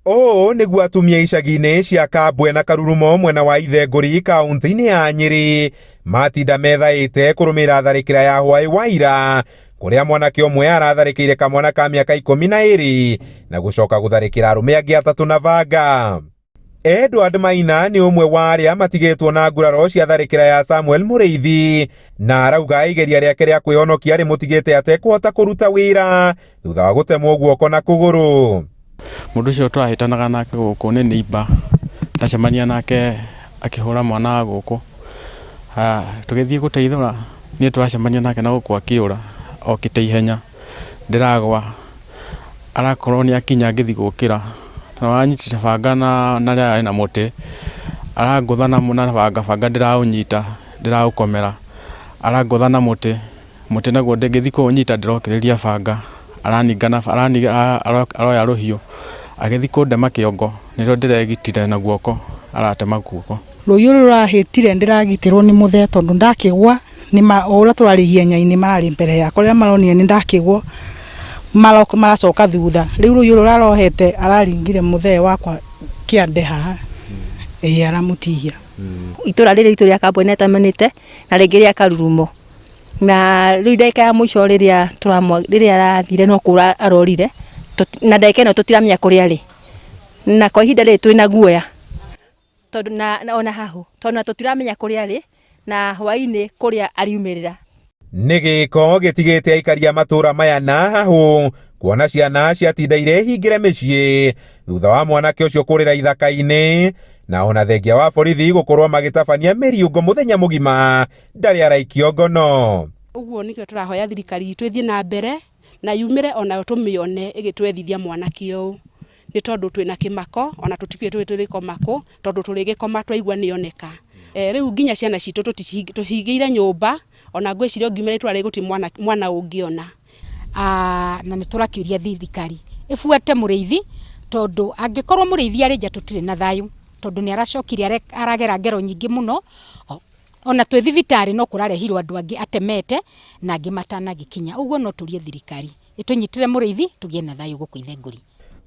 Ũũ nĩguo atumia icagi-inĩ cia Kambwe na Karurumo mwena wa Ithengũri kaunti-inĩ ya Nyĩrĩ matinda methaĩte kũrũmĩrĩra tharĩkĩra ya hwaĩ wa ira kũrĩa mwanake ũmwe aratharĩkĩire kamwana ka mĩaka 12 na gũcoka gũtharĩkĩra arũme angĩ atatũ na banga. Edward Maina nĩ ũmwe wa arĩa matigĩtwo na nguraro cia tharĩkĩra ya Samuel Mũrĩithi na arauga igeria rĩake rĩa kwĩhonokia rĩmũtigĩte atekũhota kũruta wĩra thutha wa gũtemwo guoko na kũgũrũ. Mũndũ ũcio tũrahĩtanaga nake gũkũ nĩ neighbor, ndacemania nake akĩhũra mwana wa gũkũ, tũgĩthiĩ gũteithũra, niĩ tũracemania nake na gũkũ akĩũra, okĩte ihenya, ndĩragwa, arakorwo nĩ akinya ngĩthiĩ gũkĩra, na aranyitĩte banga na harĩ na mũtĩ, arangũtha na banga, banga ndĩraũnyita, ndĩraũkomera, arangũtha na mũtĩ. Mũtĩ naguo ndĩngĩthiĩ kũũnyita ndĩrokĩrĩria banga, araninga na aroya rũhiũ, agĩthiĩ kũndema kĩongo nĩrĩo ndĩregitire na guoko, aratema guoko. Rũhiũ rũu rũrahĩtire ndĩragitĩrwo nĩ mũthee tondũ ndakĩgwa o ũrĩa tũrarĩ ihenya-inĩ mararĩ mbere yakwa, rĩrĩa maronire nĩ ndakĩgwa maracoka thutha, rĩu rũhiũ rũrũ arohete araringire mũthee wakwa kĩande haha, ĩĩ aramũtihia. Itũra rĩrĩ ritũ rĩa Kambwe nĩ atemanĩte na rĩngĩ rĩa Karurumo. Na rĩu ndagĩka ya mũico rĩrĩa tũramwa rĩrĩa arathire no kũra arorire, na ndagĩka ĩno tũtiramenya kũrĩa arĩ. Na kwa ihinda rĩrĩ twĩna guoya tondũ na ona hahũ tondũ ona tũtiramenya kũrĩa arĩ na hwainĩ kũrĩa ariumĩrĩra. Nĩ gĩko gĩtigĩte aikari a matũra maya na hahũ kuona ciana ciatinda irĩ hingĩre mĩciĩ thutha wa mwanake ũcio kũrĩra ithaka-inĩ na ona thengia wa borithi gũkorwo magĩtabania mĩriũngo mũthenya mũgima ndarĩ araikio ngono. Ũguo nĩkĩo tũrahoya thirikari itũ ĩthiĩ na mbere na yumĩre onayo tũmĩone ĩgĩtwethithia mwanake ũyũ, nĩ tondũ twĩna kĩmako ona tũtikĩũĩ tũrĩ tũrĩkoma kũ, tondũ tũrĩgĩkoma twaigua nĩoneka. Rĩu nginya ciana citũ tũcihingĩire nyũmba, ona ngwĩciria ũngiumĩra itũra rĩrĩ gũtirĩ mwana ũngĩona. Na nĩ tũrakĩũria thirikari ĩbuate Mũrĩithi, tondũ angĩkorwo Mũrĩithi arĩ nja tũtirĩ na thayũ, tondũ nĩ aracokire aragera ngero nyingĩ mũno. Ona twĩ thibitarĩ no kũrarehirwo andũ angĩ atemete na angĩ matanagĩkinya. Ũguo no tũrie thirikari ĩtũnyitĩre Mũrĩithi tũgĩe na thayũ gũkũ Ithengũri.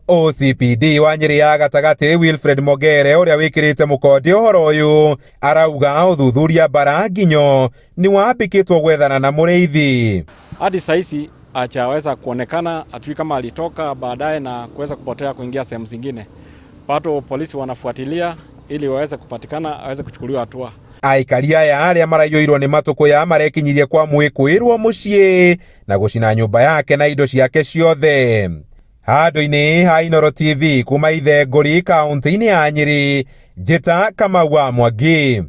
OCPD wa Nyĩrĩ ya gatagatĩ Wilfred Mogere ũrĩa wĩkĩrĩte mũkonde ũhoro ũyũ arauga ũthuthuria mbara nginyo nĩ wambĩkĩtwo gwethana na Mũrĩithi. Hadi saa hizi hajaweza kuonekana, hatujui kama alitoka baadaye na kuweza kupotea kuingia sehemu zingine. Bado polisi wanafuatilia ili waweze kupatikana, aweze kuchukuliwa hatua. Aikari aya arĩa maraiyũirwo nĩ matũkũya marekinyirie kwa mwĩkũĩrwo mũciĩ na gũcina nyũmba yake na indo ciake ciothe. Handũ-inĩ ha Inooro TV kuma Ithengũri kaunti-inĩ ya Nyĩrĩ, Njĩta Kamau wa Mwangi.